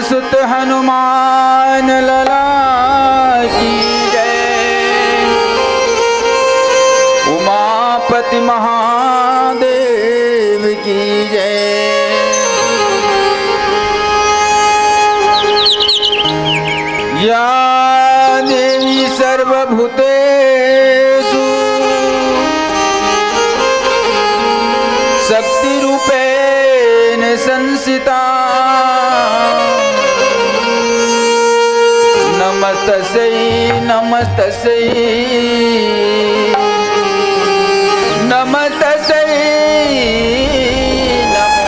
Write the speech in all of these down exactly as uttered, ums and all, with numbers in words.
सुत हनुमान लला की जय। उमापति महादेव की जय। या देवी सर्वभूतेषु शक्ति रूपेण संसिता। नमस्तस्यै नमस्तस्यै नमस्तस्यै नमो।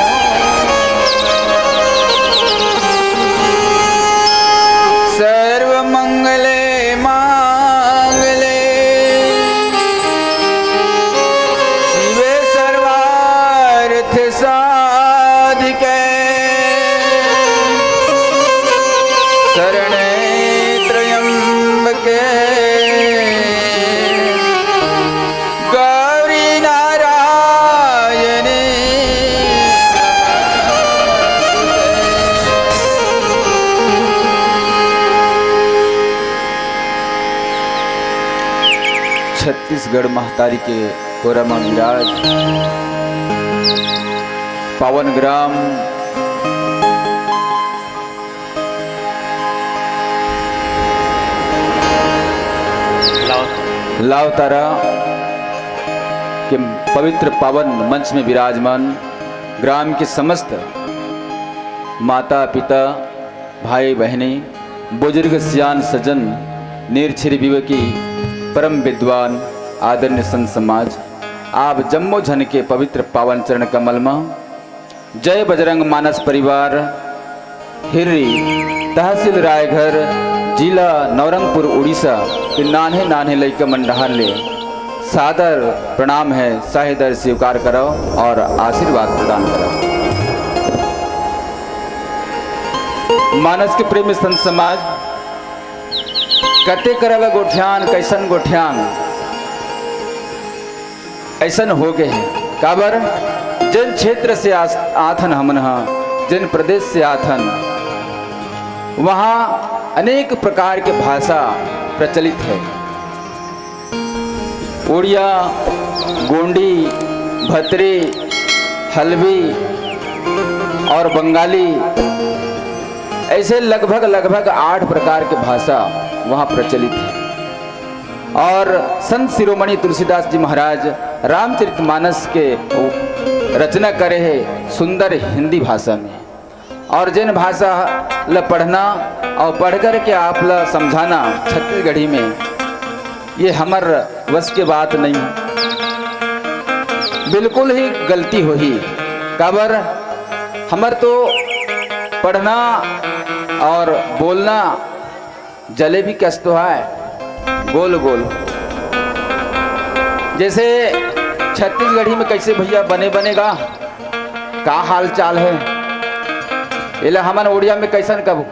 सर्वमंगले मांगले शिवे सर्वार्थ साधिके शरणे त्र्यंबके गौरी नारायणी। छत्तीसगढ़ महतारी के कोरा म विराज पावन ग्राम लावतारा के पवित्र पावन मंच में विराजमान ग्राम के समस्त माता पिता, भाई बहनी, बुजुर्ग सियान सज्जन, नीरछिरी बिवकी, परम विद्वान, आदरणीय संत समाज, आप जम्मो झन के पवित्र पावन चरण कमल म जय बजरंग मानस परिवार, हिर्री, तहसील रायघर, जिला नवरंगपुर, उड़ीसा के नान्हे नान्हे लइका मन डहार ले सादर प्रणाम है, साहिदर स्वीकार करो और आशीर्वाद प्रदान करो। मानस के प्रेमी संत समाज, कते करा ला गोठियान, कैसन गोठियान, ऐसन हो गए है। काबर, जिन क्षेत्र से आस-, आथन हमन ह, जिन प्रदेश से आथन, वहाँ अनेक प्रकार के भाषा प्रचलित है। उड़िया, गोंडी, भतरी, हलबी और बंगाली, ऐसे लगभग, लगभग आठ प्रकार के भाषा वहाँ प्रचलित है। और संत शिरोमणि तुलसीदास जी महाराज रामचरितमानस के रचना करे है सुंदर हिंदी भाषा में। और जिन भाषा ल पढ़ना और पढ़ कर के आप ल समझाना छत्तीसगढ़ी में, ये हमर वश के बात नहीं है, बिल्कुल ही गलती होही। काबर, हमर तो पढ़ना और बोलना जलेबी कस तो है, गोल गोल। जैसे छत्तीसगढ़ी में कैसे भैया बने बने गा, का हाल चाल है, एला हमन ओड़िया में कैसन कबू?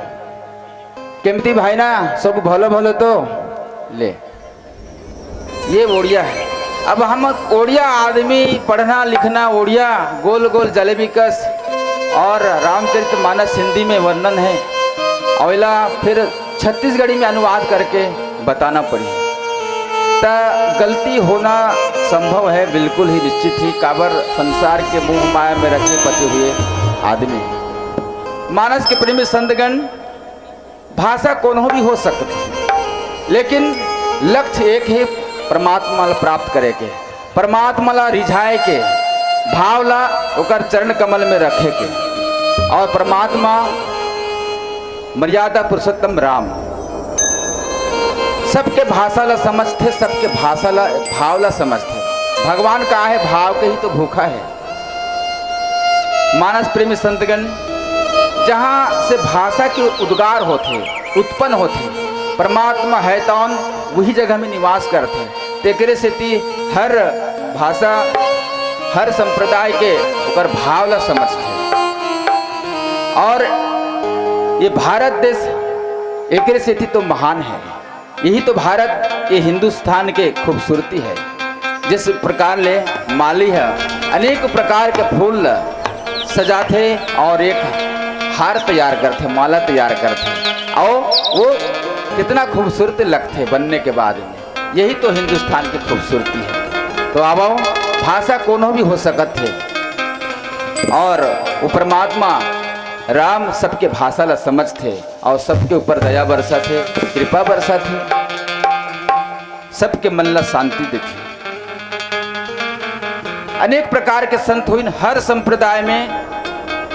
केमती भाई ना, सब भलो भलो तो ले, ये ओड़िया है। अब हम ओड़िया आदमी, पढ़ना लिखना ओड़िया, गोल गोल जलेबी कस, और रामचरित मानस हिंदी में वर्णन है, और एला फिर छत्तीसगढ़ी में अनुवाद करके बताना पड़ी, त गलती होना संभव है, बिल्कुल ही निश्चित ही। काबर, संसार के मोह माया में रचे पचे हुए आदमी। मानस के प्रेमी संतगण, भाषा कोनो भी हो सकत हे, लेकिन लक्ष्य एक हे, परमात्मा ला प्राप्त करे के, परमात्मा ला रिझाए के, भाव ला ओकर चरण कमल में रखे के। और परमात्मा मर्यादा पुरुषोत्तम राम सबके भाषा ला समझथे, सबके भाषा ला, भाव ला समझथे। भगवान का हे, भाव के ही तो भूखा हे। मानस प्रेमी संतगण, जहाँ से भाषा के उद्गार होथे, उत्पन्न होथे, परमात्मा हे तौन वही जगह में निवास करथे। तेकरे सेती हर भाषा, हर संप्रदाय के ओकर भाव ला समझथे। और ये भारत देश एकरे सेती तो महान हे। यही तो भारत, ये हिंदुस्तान के खूबसूरती हे। जिस प्रकार ले माली ह अनेक प्रकार के फूल ल सजाथे और एक हार तैयार करथे, माला तैयार करथे, अउ वो कितना खूबसूरत लगथे बनने के बाद में। यही तो हिंदुस्तान की खूबसूरती है। तो आवव, भाषा कोनो भी हो सकत हे, और वो परमात्मा राम सबके भाषा ला समझथे और सबके ऊपर दया बरसाथे, कृपा बरसाथे, सबके मन ला शांति देथे। अनेक प्रकार के संत होइन, हर संप्रदाय में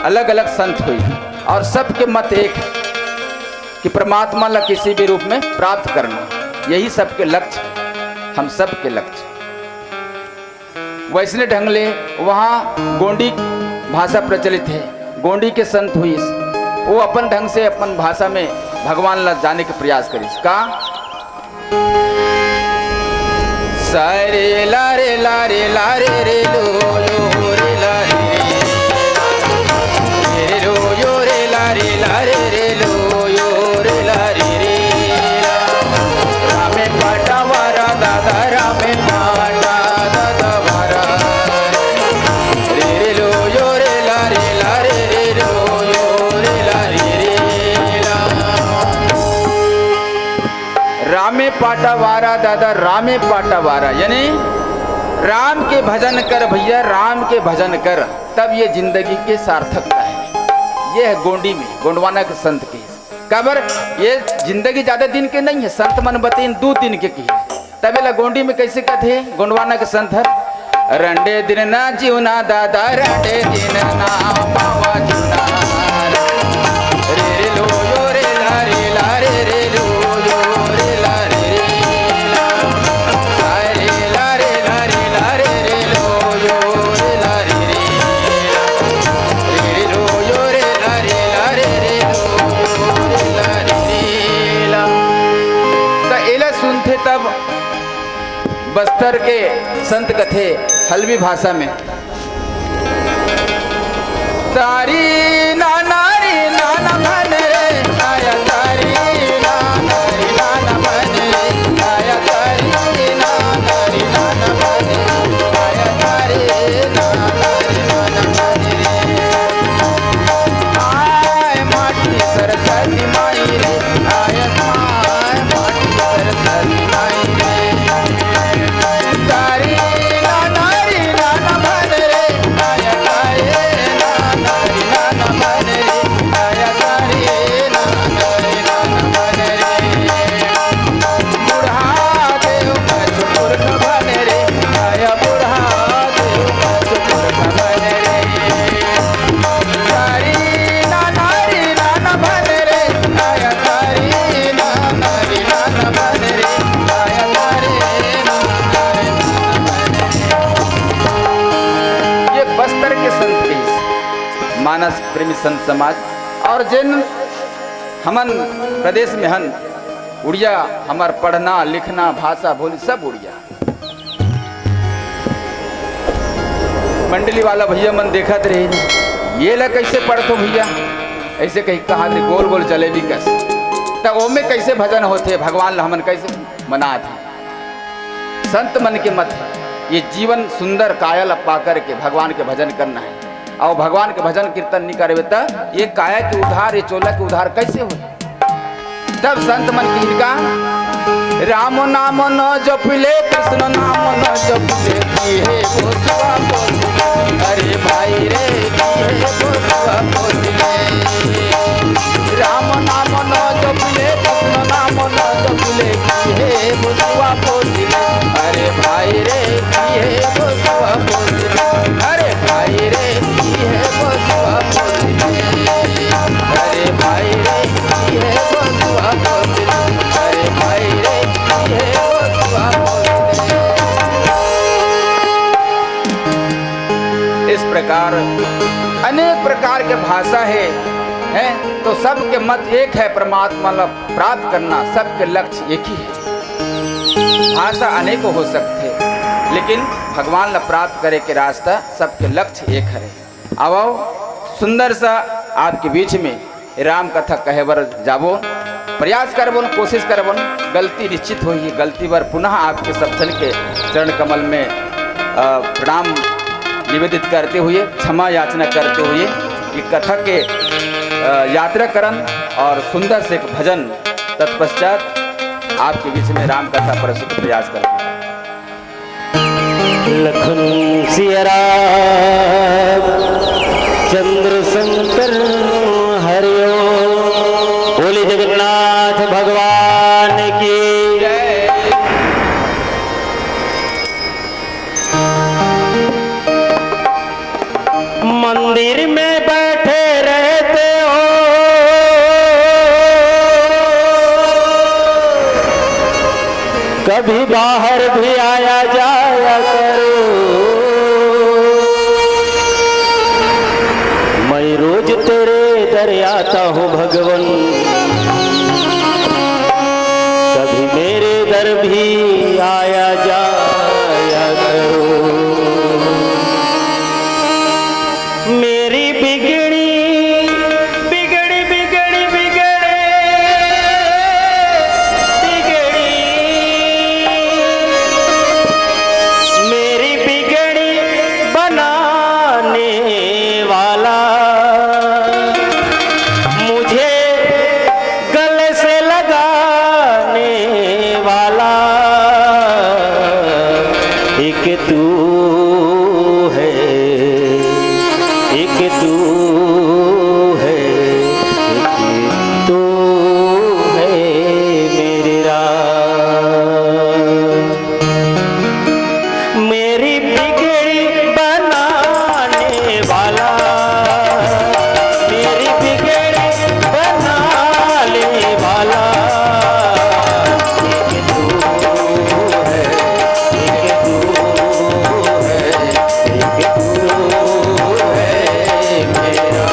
अलग-अलग संत होइन, और सबके मत एक है कि परमात्मा ला किसी भी रूप में प्राप्त करना, यही सबके लक्ष्य है, हम सबके लक्ष्य। वैसने ढंग ले वहाँ गोंडी भाषा प्रचलित है, गोंडी के संत होइस, वो अपन ढंग से अपन भाषा में भगवान ला जाने के प्रयास करिस। का? सारे लारे लारे लारे रे लो यो रे लारे रे। रे लो यो रे लारे लारे रे लो यो रे लारे रे ला। रामे पाटा वारा दादा, रामे पाटा दादा वारा। रे रे लो यो रे लारे लारे रे लो यो रे लारे रे ला। रामे पाटा वारा दादा, रामे पाटा वारा, यानी राम के भजन कर भैया, राम के भजन कर, तब ये जिंदगी की सार्थकता है। ये है गोंडी में, गोंडवाना के संत के। काबर ये जिंदगी ज्यादा दिन के नहीं है, संत मन बतेन दू दिन के की। तब एला गोंडी में कैसे कहते हैं गोंडवाना के संत हर? रंडे दिन ना जीवना दादा, रंडे दिन ना पावा जीवना। रे रे लो यो रे ला रे ला रे रे लो यो रे ला रे रे ला। सा रे ला रे ला रे ला रे रे लो यो रे ला रे रे ला। रे रे लो यो रे ला रे ला रे रे लो यो रे ला रे रे ला। त एला सुनथे तब बस्तर के संत कथे हल्बी भाषा में, तारी ना नारी ना ना भन रे, आया तारी ना नारी ना ना भन रे, आया तारी ना नारी ना ना भन रे, आया तारी ना नारी ना ना भन रे। आय माटी सरस्वती माई रे, आय माय माटी सरस्वती माई रे। तारी ना नारी ना ना भन रे, आय तारी ना नारी ना ना भन रे, आय तारी ना नारी ना ना भन रे। बूढ़ा देव मत पुरख भन रे, आय बूढ़ा देव मत पुरख भन रे। तारी ना नारी ना ना भन रे, आया तारी ना नारी ना ना भन रे, आया तारी ना नारी ना ना भन रे। ये बस्तर के संत के मानस प्रेमी संत समाज, और जिन हमन प्रदेश में हन, उड़िया हमर पढ़ना लिखना भाषा बोली सब उड़िया। मंडली वाला भैया मन देखत रहे, "ये ला कैसे पढ़थो भैया?" ऐसे कही कहा थे, गोल गोल जलेबी कस। त ओमे कैसे भजन होथे, भगवान ला हमन कैसे मनाथे? संत मन के मत हे, ये जीवन सुंदर काया ला पा करके भगवान के भजन करना है। अउ भगवान के भजन कीर्तन नहीं करबे त ये काया के उधार, ये चोला के उधार कैसे होही? तब संत मन किहिन का, राम नाम न जपिले, कृष्ण नाम न जपिले, की हे गोसुआ पोसले। अरे भाई रे, की हे गोसुआ पोसले। राम नाम न जपिले, कृष्ण नाम न जपिले, की हे गोसुआ पोसले। अरे भाई रे, की हे गोसुआ पोसले। अरे भाई रे, की हे गोसुआ पोसले। अरे भाई रे, की हे गोसुआ पोसले। अरे भाई रे, की हे गोसुआ पोसले। इस प्रकार अनेक प्रकार के भाषा है, हैं, तो सबके मत एक है, परमात्मा ला प्राप्त करना सबके लक्ष्य एक ही है। भाषा अनेकों हो सकथे, लेकिन भगवान ला प्राप्त करे के रास्ता सबके लक्ष्य एक हरे। आवव, सुंदर सा आपके बीच में राम कथा कहे बर जाबो, प्रयास करबो, कोशिश करबो। गलती निश्चित होही, गलती बर पुनः आपके सब जन के चरण कमल में, अ, प्रणाम निवेदित करते हुए, क्षमा याचना करते हुए, ये कथा के अ, यात्रा करन और सुंदर से एक भजन तत्पश्चात आपके बीच में राम कथा प्रस्तुत प्रयास करन। लखन सिया राम चंद्र शंकर हरिओम। बोले जगन्नाथ भगवान की। मंदिर में बैठे रहते हो, कभी बाहर भी आया जाया करो। मैं रोज तेरे दर आता हूँ भगवन, कभी मेरे दर भी आया जाया करो। मेरी बिगड़ी, बिगड़ी, बिगड़ी, बिगड़ी, बिगड़ी, मेरी बिगड़ी बनाने वाला, मुझे गले से लगाने वाला एक तू है, एक तू है, एक तू है मेरे राम। मेरी बिगड़ी बनाने वाला, मेरी बिगड़ी बनाने वाला, एक तू है, एक तू है, एक तू है मेरा।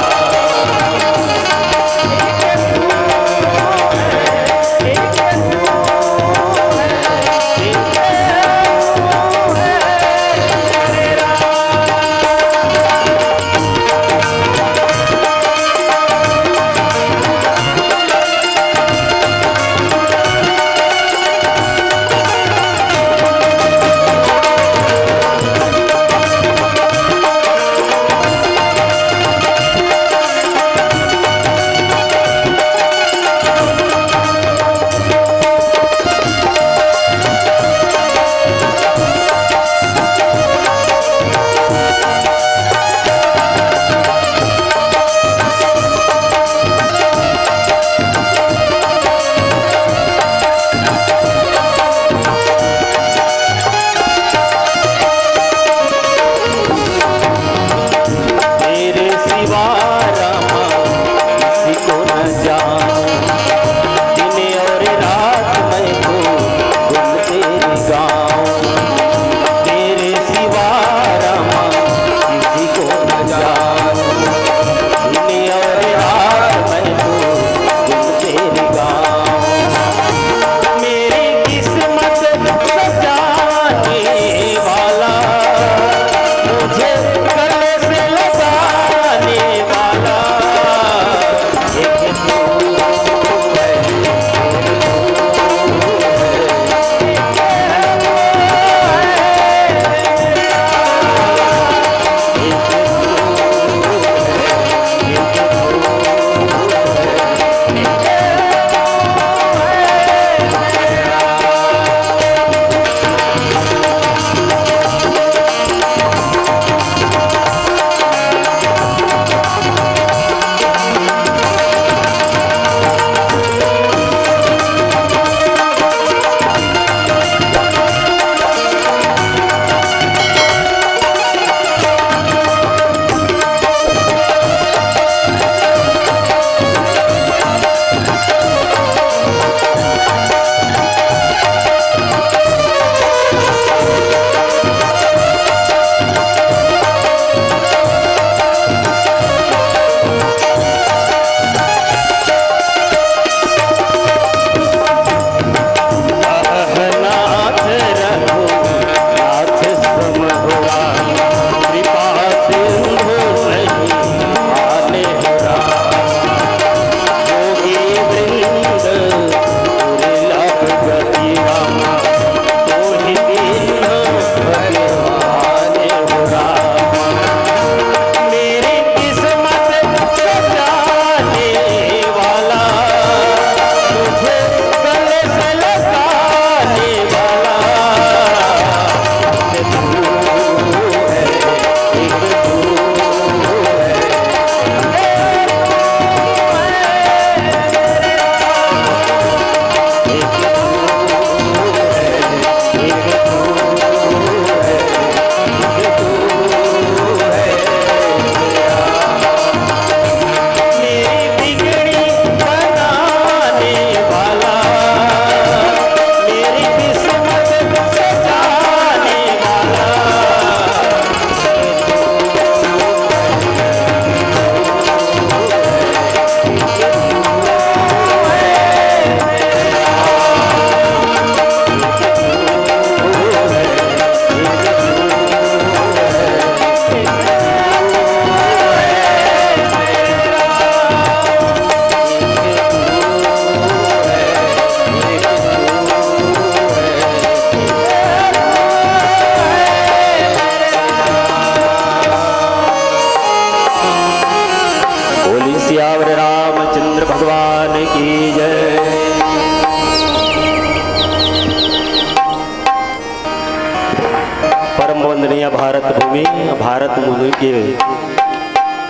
वंदनीय भारत भूमि, भारत भूमि के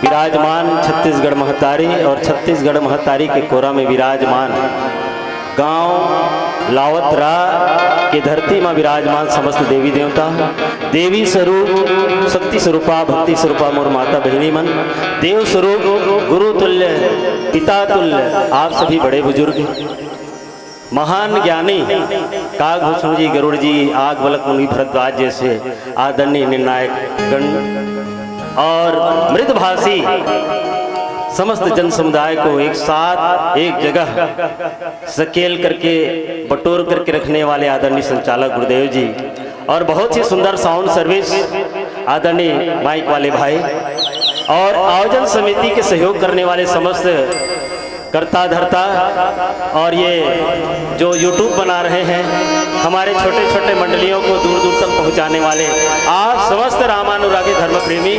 विराजमान छत्तीसगढ़ महतारी और छत्तीसगढ़ महतारी के कोरा में विराजमान गांव लावतरा के धरती में विराजमान समस्त देवी देवता, देवी स्वरूप, शक्ति स्वरूपा, भक्ति स्वरूपा मोर माता बहिनी मन, देव स्वरूप, गुरु तुल्य, पिता तुल्य, आप सभी बड़े बुजुर्ग, महान ज्ञानी काकभूषण जी, गरुड़ जी, आग बलक मुनि भरद्वाज जैसे आदरणीय निर्णायक गण और मृदभाषी समस्त जन समुदाय को एक साथ, एक जगह सकेल करके, बटोर करके रखने वाले आदरणीय संचालक गुरुदेव जी और बहुत ही सुंदर साउंड सर्विस आदरणीय माइक वाले भाई और आयोजन समिति के सहयोग करने वाले समस्त कर्ता धर्ता और ये जो YouTube बना रहे हैं, हमारे छोटे छोटे मंडलियों को दूर दूर तक पहुंचाने वाले आप समस्त रामानुरागी धर्म प्रेमी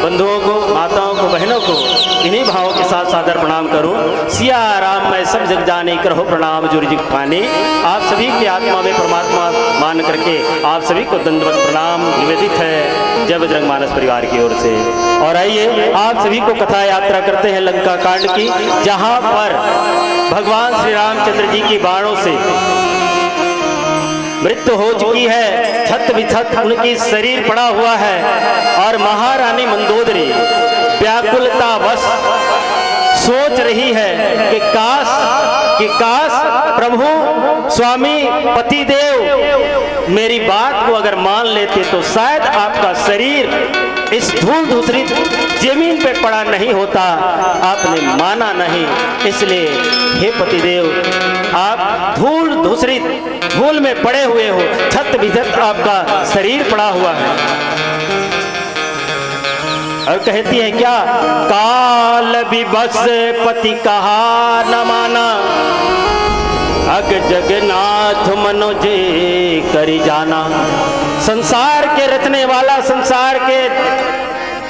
बंधुओं को, माताओं को, बहनों को इन्हीं भावों के साथ सादर प्रणाम करूं। सिया राम मैं सब जग जानी, करहु प्रणाम जोरि जग पानी। आप सभी की आत्मा में परमात्मा मान करके आप सभी को दंडवत प्रणाम निवेदित है जय बजरंग मानस परिवार की ओर से। और आइए, आप सभी को कथा यात्रा करते हैं लंका कांड की, जहां पर भगवान श्री रामचंद्र जी की बाणों से मृत्यु हो चुकी है, छत विछत उनकी शरीर पड़ा हुआ है और महारानी मंदोदरी व्याकुलतावश सोच रही है कि काश, कि काश प्रभु स्वामी पतिदेव मेरी बात को अगर मान लेते तो शायद आपका शरीर इस धूल धूसरित जमीन पे पड़ा नहीं होता। आपने माना नहीं, इसलिए हे पतिदेव, आप धूल धूसरित धूल में पड़े हुए हो, छत विछत आपका शरीर पड़ा हुआ है। और कहती है क्या, काल विवश पति कहा न माना, अग जगन्नाथ मनोज करि जाना। संसार के रचने वाला, संसार के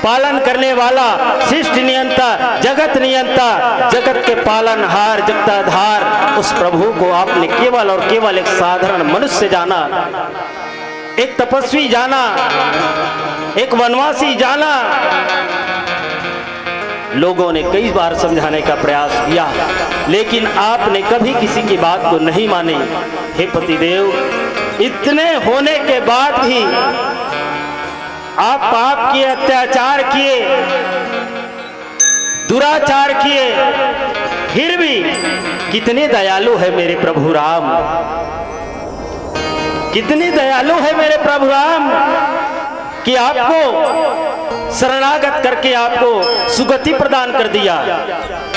पालन करने वाला, सृष्टि नियंता, जगत नियंता, जगत के पालनहार, जगताधार, उस प्रभु को आपने केवल और केवल एक साधारण मनुष्य जाना, एक तपस्वी जाना, एक वनवासी जाना। लोगों ने कई बार समझाने का प्रयास किया, लेकिन आपने कभी किसी की बात को नहीं मानी। हे पतिदेव, इतने होने के बाद भी आप पाप किए, अत्याचार किए, दुराचार किए, फिर भी कितने दयालु है मेरे प्रभु राम, कितने दयालु है मेरे प्रभु राम कि आपको शरणागत करके आपको सुगति प्रदान कर दिया।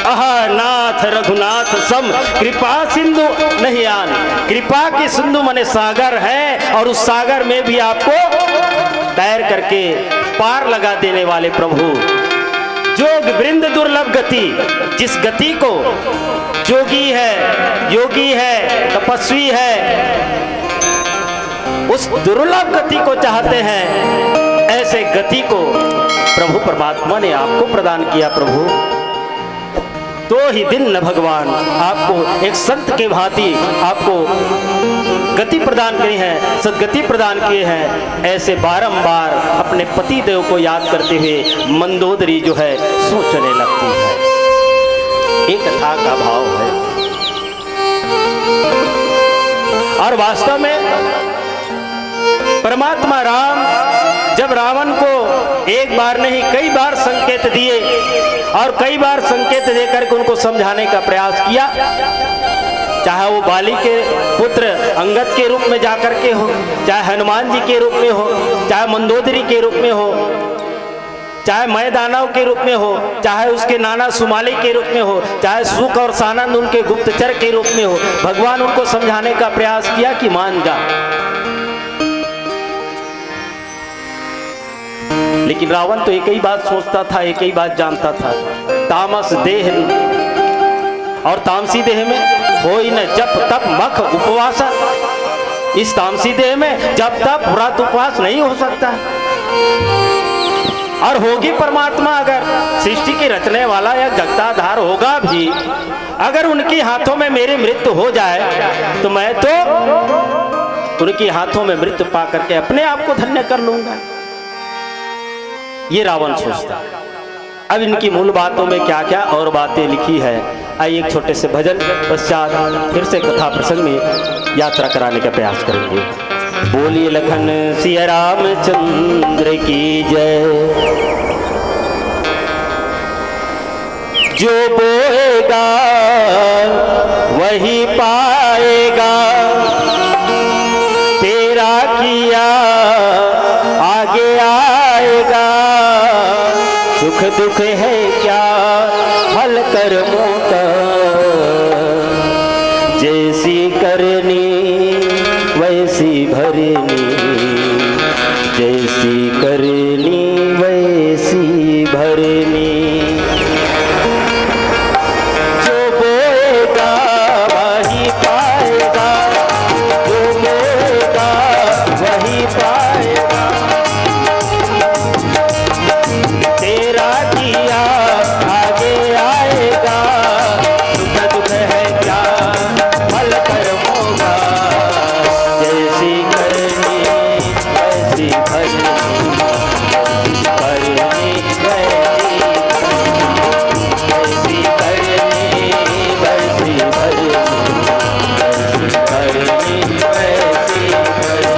अहा नाथ रघुनाथ सम कृपा सिंधु नहीं आन। कृपा के सिंधु माने सागर है, और उस सागर में भी आपको तैर करके पार लगा देने वाले प्रभु। जोग वृंद दुर्लभ गति, जिस गति को जोगी है, योगी है, तपस्वी है, उस दुर्लभ गति को चाहते हैं, ऐसे गति को प्रभु परमात्मा ने आपको प्रदान किया। प्रभु, दो ही दिन न भगवान आपको एक संत के भांति आपको गति प्रदान करी है, सदगति प्रदान किए हैं। ऐसे बारंबार अपने पति देव को याद करते हुए मंदोदरी जो है सोचने लगती है। ये कथा का भाव है। और वास्तव में परमात्मा राम जब रावण को एक बार नहीं, कई बार संकेत दिए और कई बार संकेत देकर के उनको समझाने का प्रयास किया, चाहे वो बाली के पुत्र अंगद के रूप में जाकर के हो, चाहे हनुमान जी के रूप में हो, चाहे मंदोदरी के रूप में हो, चाहे मय दानव के रूप में हो, चाहे उसके नाना सुमाली के रूप में हो, चाहे सुख और सानंद उनके गुप्तचर के रूप में हो, भगवान उनको समझाने का प्रयास किया कि मान जा। लेकिन रावण तो एक ही बात सोचता था, एक ही बात जानता था, तामस देह और तामसी देह में होई न जप तप मख उपवास। इस तामसी देह में जप तप व्रत उपवास नहीं हो सकता। और होगी परमात्मा, अगर सृष्टि के रचने वाला या जगताधार होगा भी, अगर उनके हाथों में मेरी मृत्यु हो जाए तो मैं तो उनके हाथों में मृत्यु पा करके अपने आप को धन्य कर लूंगा, ये रावण सोचता। अब इनकी मूल बातों में क्या क्या और बातें लिखी है, आइए एक छोटे से भजन पश्चात फिर से कथा प्रसंग में यात्रा कराने का प्रयास करेंगे। बोलिए लखन सिया रामचंद्र की जय। जो बोएगा वही पाएगा, तेरा किया आगे आएगा। सुख दुख है क्या फल कर्मों का, जैसी करनी वैसी भरनी, जैसी करनी वैसी भरनी। जो बोएगा वही पाएगा, जो बोएगा वही पाएगा। तेरा किया आगे आएगा, सुख दुख है क्या फल कर्मों का। जैसी करनी वैसी भरनी, भरनी वैसी, वैसी करनी वैसी भरनी, वैसी करनी वैसी भरनी।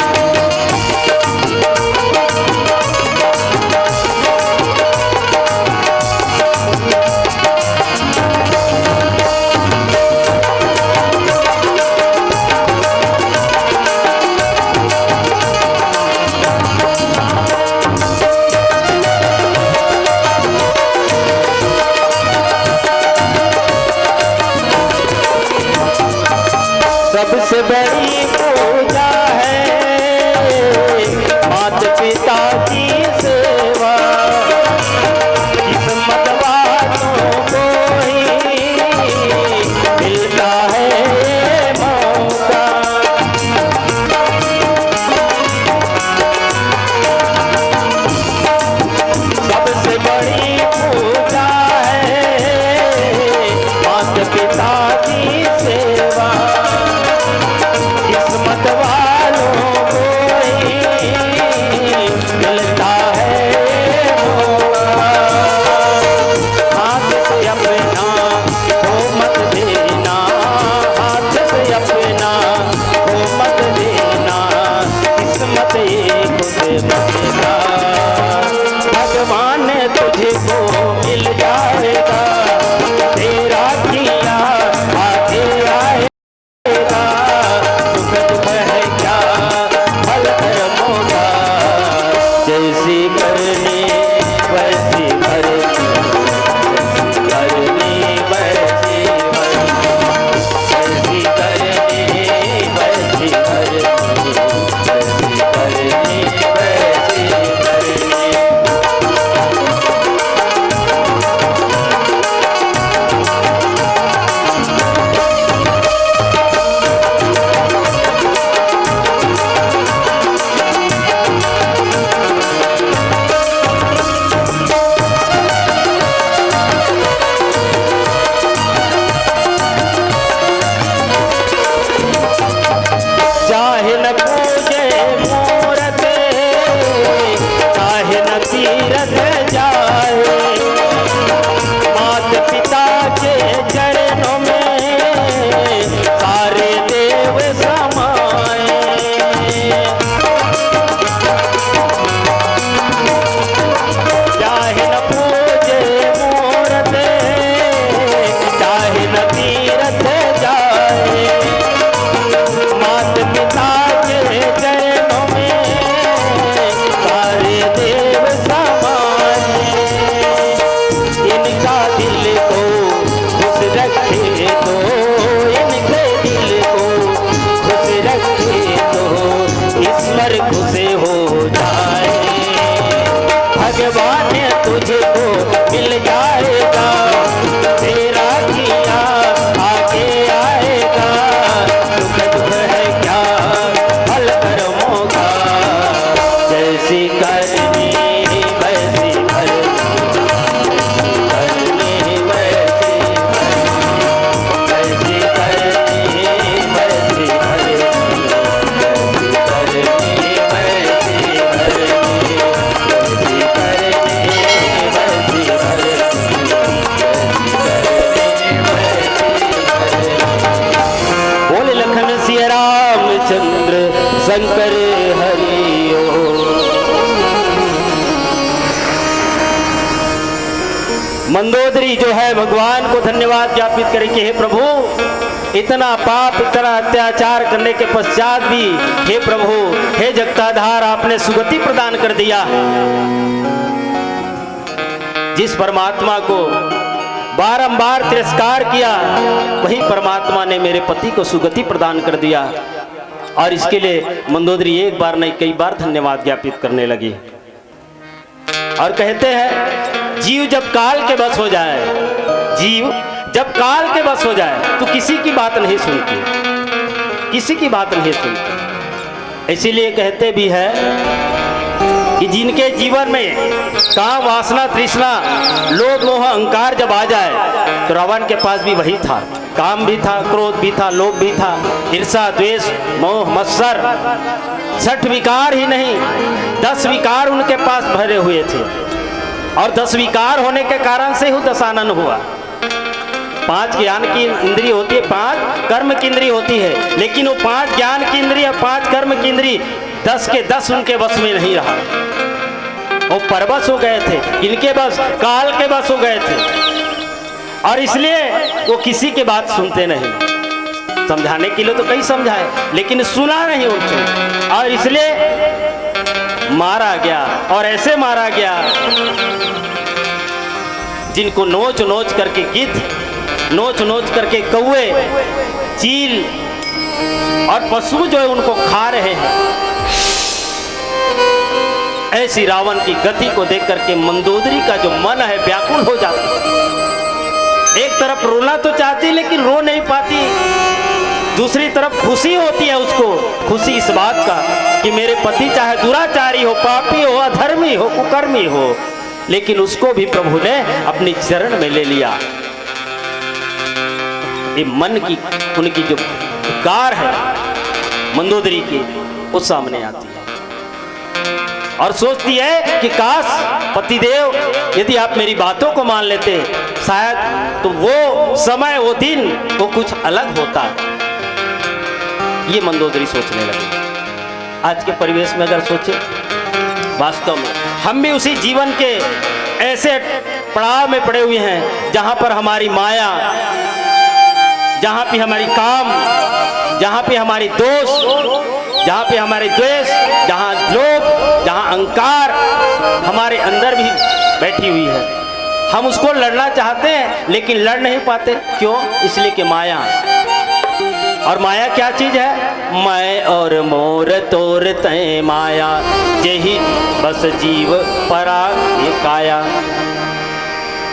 सबसे बड़ी पूजा है माता पिता की सेवा, किस्मत वालों को ही मिलता है ये मौका। सबसे बड़ी पूजा है माता पिता की सेवा, किस्मत वालों को ही मिलता है मौका। हाथ से अपना खो मत देना, हाथ से अपना खो मत देना, किस्मत ये खुद बदला। भगवान तुझको मिल जाएगा, तेरा किया आगे आएगा। सुख दुख है क्या फल कर्मों का, जैसी करनी वैसी भरनी, करनी वैसी भरनी, जैसी करनी वैसी भरनी, जैसी करनी वैसी भरनी। चाहे न पूजे मूरत, चाहे न तीरथ जाए, मात पिता के चरणों में सारे देव समाए। चाहे न पूजे मूरत, चाहे न तीरथ जाए, मात पिता के चरणों में सारे देव समाए। इनका दिल को खुश रखे तो, इनके दिल को खुश रखे तो, ईश्वर खुश हो जाए। भगवान तुझको मिल जाएगा, तेरा किया आगे आएगा। सुख दुख है क्या फल कर्मों का, जैसी करनी वैसी भरनी, करनी वैसी भरनी, वैसी करनी वैसी भरनी। मंदोदरी जो है, भगवान को धन्यवाद ज्ञापित करे कि हे प्रभु, इतना पाप, इतना अत्याचार करने के पश्चात भी, हे प्रभु, हे जगताधार, आपने सुगति प्रदान कर दिया। जिस परमात्मा को बारंबार तिरस्कार किया, वही परमात्मा ने मेरे पति को सुगति प्रदान कर दिया। और इसके लिए मंदोदरी एक बार नहीं, कई बार धन्यवाद ज्ञापित करने लगी। और कहते हैं, जीव जब काल के बस हो जाए, जीव जब काल के बस हो जाए, तो किसी की बात नहीं सुनती, किसी की बात नहीं सुनती। इसीलिए कहते भी हैं कि जिनके जीवन में काम, वासना, तृष्णा, लोभ, मोह, अहंकार जब आ जाए, तो रावण के पास भी वही था। काम भी था, क्रोध भी था, लोभ भी था, ईर्षा, द्वेष, मोह, मत्सर, छठ विकार ही नहीं, दस विकार उनके पास भरे हुए थे। और दस विकार होने के कारण से ही दशानन हुआ। पांच ज्ञान की इंद्री होती है, पांच कर्म की इंद्री होती है, लेकिन वो पांच ज्ञान की इंद्री और पांच कर्म की इंद्री, दस के दस उनके वश में नहीं रहा। वो परवश हो गए थे। इनके बस, काल के बस हो गए थे। और इसलिए वो किसी की बात सुनते नहीं। समझाने के लिए तो कई समझाए, लेकिन सुना नहीं उनसे, और इसलिए मारा गया। और ऐसे मारा गया, जिनको नोच नोच करके गिद्ध, नोच नोच करके कौए, चील और पशु जो है, उनको खा रहे हैं। ऐसी रावण की गति को देख करके मंदोदरी का जो मन है, व्याकुल हो जाता है। एक तरफ रोना तो चाहती, लेकिन रो नहीं पाती। दूसरी तरफ खुशी होती है उसको, खुशी इस बात का कि मेरे पति चाहे दुराचारी हो, पापी हो, अधर्मी हो, कुकर्मी हो, लेकिन उसको भी प्रभु ने अपने चरण में ले लिया। ये मन की, उनकी जो पुकार है मंदोदरी की, वो सामने आती है और सोचती है कि काश पतिदेव, यदि आप मेरी बातों को मान लेते, शायद तो वो समय, वो दिन, वो कुछ अलग होता। ये मंदोदरी सोचने लगी। आज के परिवेश में अगर सोचे, वास्तव में हम भी उसी जीवन के ऐसे पड़ाव में पड़े हुए हैं, जहां पर हमारी माया, जहां पे हमारी काम, जहां पे हमारी दोष, जहां पे हमारे द्वेष, जहां लोभ, जहां अहंकार हमारे अंदर भी बैठी हुई है। हम उसको लड़ना चाहते हैं, लेकिन लड़ नहीं पाते। क्यों? इसलिए कि माया। और माया क्या चीज है? मैं और मोर तोर तय माया, जेहि बस जीव परा ये काया।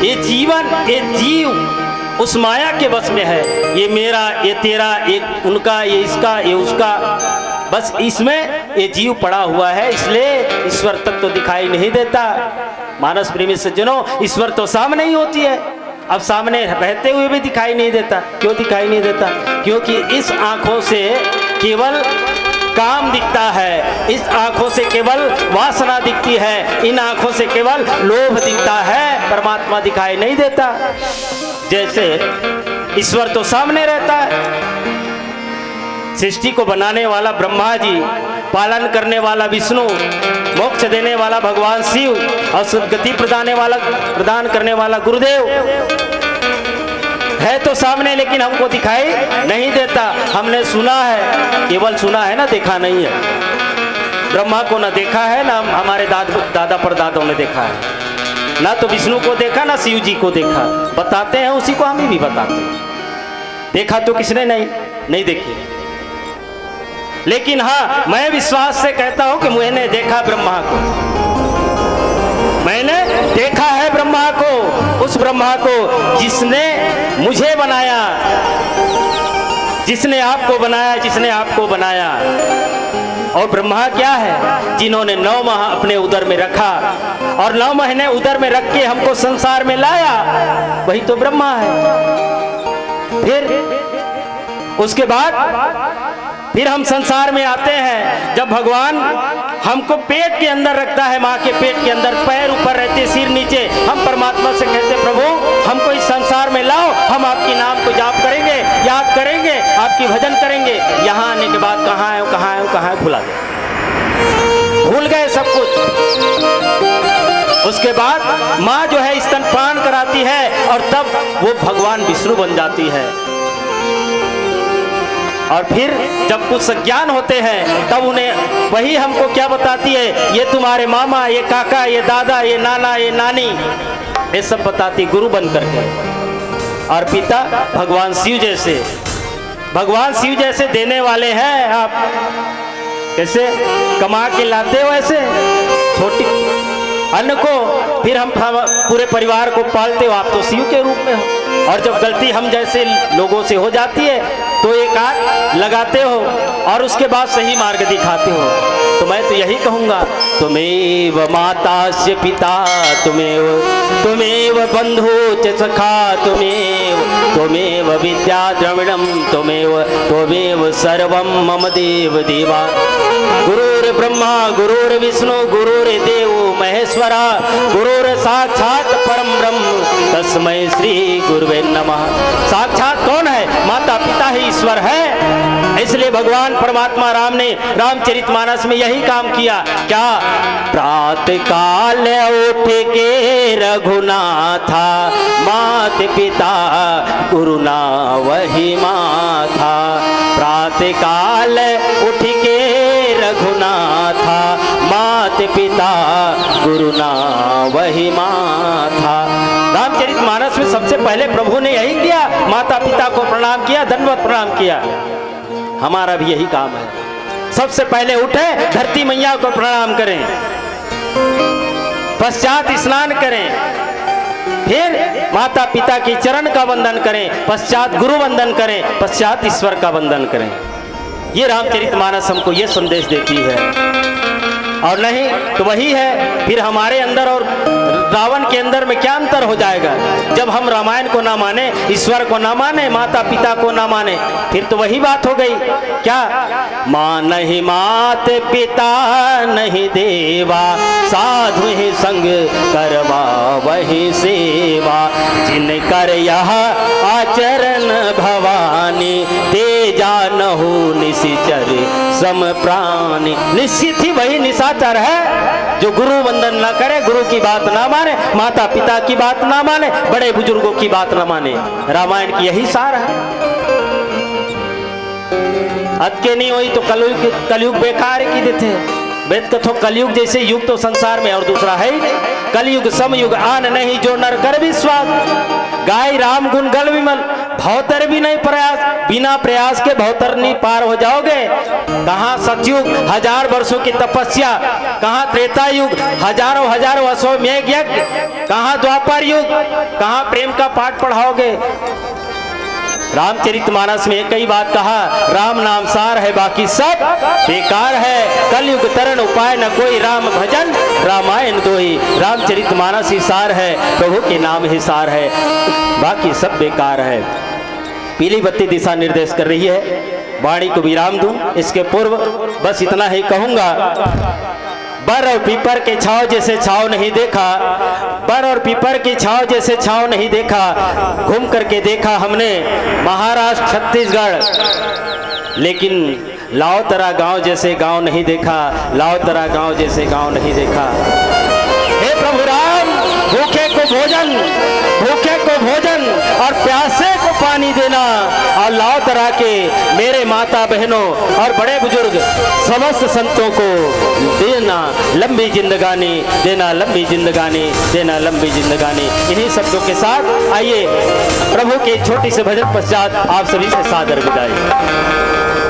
ये जीवन, ये जीव उस माया के बस में है। ये मेरा, ये तेरा, ये उनका, ये इसका, ये उसका, बस इसमें ये जीव पड़ा हुआ है, इसलिए ईश्वर तत्व दिखाई नहीं देता। मानस प्रेमी सज्जनों, ईश्वर तो सामने ही होती है। अब सामने रहते हुए भी दिखाई नहीं देता। क्यों दिखाई नहीं देता? क्योंकि इस आंखों से केवल काम दिखता है, इस आंखों से केवल वासना दिखती है, इन आंखों से केवल लोभ दिखता है, परमात्मा दिखाई नहीं देता। जैसे ईश्वर तो सामने रहता है, सृष्टि को बनाने वाला ब्रह्मा जी, पालन करने वाला विष्णु, मोक्ष देने वाला भगवान शिव और सदगति प्रदान वाला, प्रदान करने वाला गुरुदेव है तो सामने, लेकिन हमको दिखाई नहीं देता। हमने सुना है, केवल सुना है ना, देखा नहीं है। ब्रह्मा को ना देखा है, ना हम, हमारे दाद, दादा परदादों ने देखा है, ना तो विष्णु को देखा, ना शिव जी को देखा। बताते हैं उसी को, हम ही भी बताते हैं। देखा तो किसने नहीं, नहीं देखी। लेकिन हाँ, मैं विश्वास से कहता हूं कि मैंने देखा ब्रह्मा को, मैंने देखा है ब्रह्मा को, उस ब्रह्मा को जिसने मुझे बनाया, जिसने आपको बनाया, जिसने आपको बनाया। और ब्रह्मा क्या है? जिन्होंने नौ माह अपने उदर में रखा और नौ महीने उदर में रख के हमको संसार में लाया, वही तो ब्रह्मा है। फिर उसके बाद फिर हम संसार में आते हैं। जब भगवान हमको पेट के अंदर रखता है, माँ के पेट के अंदर, पैर ऊपर रहते, सिर नीचे, हम परमात्मा से कहते, प्रभु, हमको इस संसार में लाओ, हम आपके नाम को जाप करेंगे, याद करेंगे, आपकी भजन करेंगे। यहाँ आने के बाद कहाँ है, कहाँ है, कहाँ है, भुला गए, भूल गए सब कुछ। उसके बाद माँ जो है स्तनपान कराती है और तब वो भगवान विष्णु बन जाती है। और फिर जब कुछ सज्ञान होते हैं तब उन्हें वही हमको क्या बताती है, ये तुम्हारे मामा, ये काका, ये दादा, ये नाना, ये नानी, ये सब बताती गुरु बन करके। और पिता भगवान शिव जैसे, भगवान शिव जैसे देने वाले हैं आप। कैसे कमा के लाते हो ऐसे छोटी अन्न को, फिर हम, हम पूरे परिवार को पालते हो, आप तो शिव के रूप में हो। और जब गलती हम जैसे लोगों से हो जाती है तो एक आध लगाते हो और उसके बाद सही मार्ग दिखाते हो। तो मैं तो यही कहूँगा, त्वमेव मातास्य पिता त्वमेव, त्वमेव बंधु च सखा त्वमेव, त्वमेव विद्या द्रविणम त्वमेव, त्वमेव सर्वम मम देव देवा। गुरुर्ब्रह्मा गुरुर्विष्णु गुरुर्देव महेश्वरा, गुरुर साक्षात परम ब्रह्म तस्मै श्री गुरुवे नमः। साक्षात कौन है? माता पिता ही ईश्वर है। इसलिए भगवान परमात्मा राम ने रामचरितमानस में यही काम किया। क्या? प्रात काल उठ के रघुनाथा, मात पिता गुरु ना वही माथा। प्रात काल उठ के रघुनाथा, मात पिता गुरु ना वही माथा। रामचरितमानस में सबसे पहले प्रभु ने यही किया, माता पिता को प्रणाम किया, दंडवत प्रणाम किया। हमारा भी यही काम है। सबसे पहले उठे, धरती मैया को प्रणाम करें, पश्चात स्नान करें, फिर माता पिता के चरण का वंदन करें, पश्चात गुरु वंदन करें, पश्चात ईश्वर का वंदन करें। ये रामचरितमानस हमको ये संदेश देती है। और नहीं तो वही है, फिर हमारे अंदर और रावण के अंदर में क्या अंतर हो जाएगा? जब हम रामायण को ना माने, ईश्वर को ना माने, माता पिता को ना माने, फिर तो वही बात हो गई। क्या? मानहि मात पिता नहीं देवा, साधु ही संग करवा वही सेवा। जिन कर यह आचरण भवानी, ते जानहु निशिचर सम प्राणी। निश्चित ही वही निशाचर है जो गुरु वंदन ना करे, गुरु की बात ना माने, माता पिता की बात ना माने, बड़े बुजुर्गों की बात ना माने। रामायण की यही सार है। अतके नहीं हुई तो कलयुग, कलयुग बेकार की देते। वेद कथो कलयुग जैसे युग तो संसार में और दूसरा है ही नहीं। कलयुग समयुग आन नहीं, जो नर कर विश्वास। गाय राम गुण गल विमल, भवतर भी नहीं प्रयास। बिना प्रयास के भवतर नहीं पार हो जाओगे। कहाँ सतयुग, हजार वर्षों की तपस्या, कहाँ त्रेता युग, हजारों हजारों अश्वमेघ यज्ञ, कहाँ द्वापर युग, कहाँ प्रेम का पाठ पढ़ाओगे? रामचरितमानस में एक ही बात कहा, राम नाम सार है बाकी सब बेकार है। कलयुग तरण उपाय न कोई, राम भजन रामायण दोई। रामचरितमानस ही सार है, प्रभु के नाम ही सार है, बाकी सब बेकार है। पीली बत्ती दिशा निर्देश कर रही है, वाणी को विराम दूं। इसके पूर्व बस इतना ही कहूंगा, बर और पीपर के छाव जैसे छाव नहीं देखा, बर और पीपर की छाव जैसे छाव नहीं देखा। घूम करके देखा हमने महाराष्ट्र, छत्तीसगढ़, लेकिन लावतरा गांव जैसे गांव नहीं देखा, लावतरा गांव जैसे गांव नहीं देखा। हे प्रभु राम, भूखे को भोजन, भूखे को भोजन और प्यासे को पानी देना, और लावतरा के मेरे माता बहनों और बड़े बुजुर्ग समस्त संतों को देना लंबी जिंदगानी, देना लंबी जिंदगानी, देना लंबी जिंदगानी। इन्हीं शब्दों के साथ आइए, प्रभु के छोटी से भजन पश्चात आप सभी से सादर विदाई।